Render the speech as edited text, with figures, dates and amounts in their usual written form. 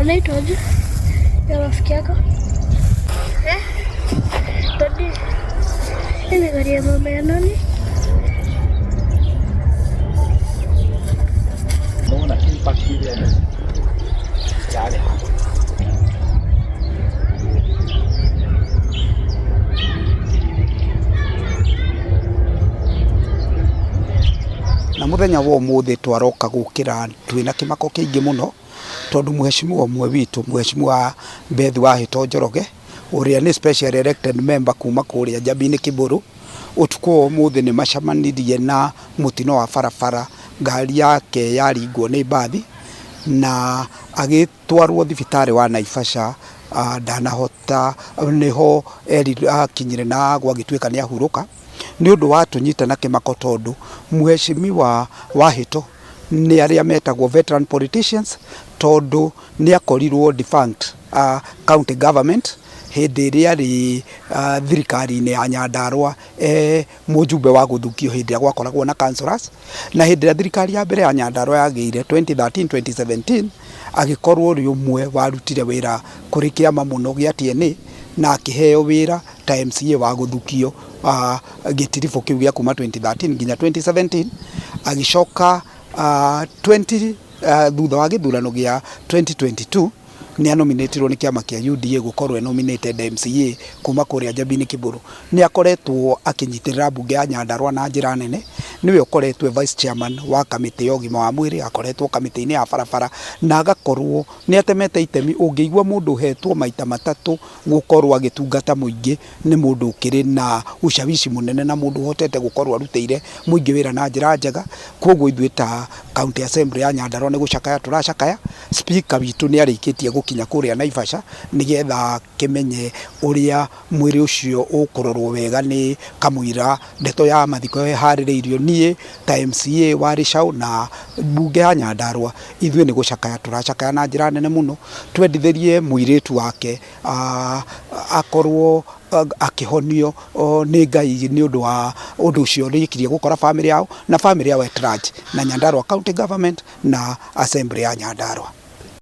Anaitwaje? Ya rafiki yako? Eh? Dadi. Hii ni gari ya mama ya nani? Unaona impact ile yale. Na muthenya wa umuthi twaroka gukira twina kimako kiingi muno tondu mheshimiwa umwe witu, mheshimiwa Beth Wahito Njoroge, uria ni special elected member kuma kuria Njabini Kiburu, utuku wa umuthi ni macemanirie na mutino wa barabara, ngari yake yaringwo ni mbathi na agitwarwo thibitari wa Naivasha. Ndanahota niho akinyire na gwagituika ni ahuruka. Ni undu watunyita na kimako tondu mheshimiwa Wahito ni aria metagwo veteran politicians, tondu ni akorirwo defunct county government hindi ĩrĩa arĩ thirikari-inĩ ya Nyandarua e mũjumbe wa gũthukio hĩndĩ ĩrĩa gwakoragwo na councillors, na hĩndĩ ĩrĩa thirikari ya mbere ya Nyandarua yagĩire 2013 2017, agĩkorwo ũrĩ ũmwe warutire wĩra kũrĩ kĩama mũno gĩa TNA na akĩheo wĩra ta MCA wa gũthukio gĩtiribũ kĩu gĩa kuma 2013 nginya 2017. Agĩcoka 20 thutha wa gĩthurano gĩa 2022 nĩ anominatirwo nĩ kĩama kĩa UDA gũkorwo e nominated MCA kuma kũrĩa Njabini Kiburu. Nĩ akoretwo akĩnyitĩrĩra mbunge ya Nyandarua na njĩra nene. Nĩwe ũkoretwo e vice chairman wa kamĩtĩ ya ũgima wa mwĩrĩ, akoretwo kamĩtĩ-inĩ ya barabara na agakorwo nĩ atemete itemi. Ũngĩigua mũndũ ũhetwo maita matatũ gũkorwo agĩtungata mũingĩ, nĩ mũndũ ũkĩrĩ na ushawishi mũnene na mũndũ ũhotete gũkorwo arutĩire mũingĩ wĩra na njĩra njega. Koguo ithuĩ ta County Assembly ya Nyandarua nĩ gũcakaya tũracakaya. Speaker witũ nĩ arĩkĩtie gũkinya kũrĩa Naivasha nĩgetha akĩmenye ũrĩa mwĩrĩ ũcio ũkũrorwo wega nĩ kamũira ndeto ya mathiko ĩharĩrĩirio. Niĩ ta MCA wa Rĩcaũ na mbunge ya Nyandarua, ithuĩ nĩ gũcakaya tũracakaya na njĩra nene mũno. Twendithĩrie mũirĩtu wake akorwo akĩhonio nĩ Ngai nĩ ũndũ wa ũndũ ũcio ũrĩkirie gũkora bamĩrĩ yao na bamĩrĩ yao at large na Nyandarua County Government na Assembly ya Nyandarua.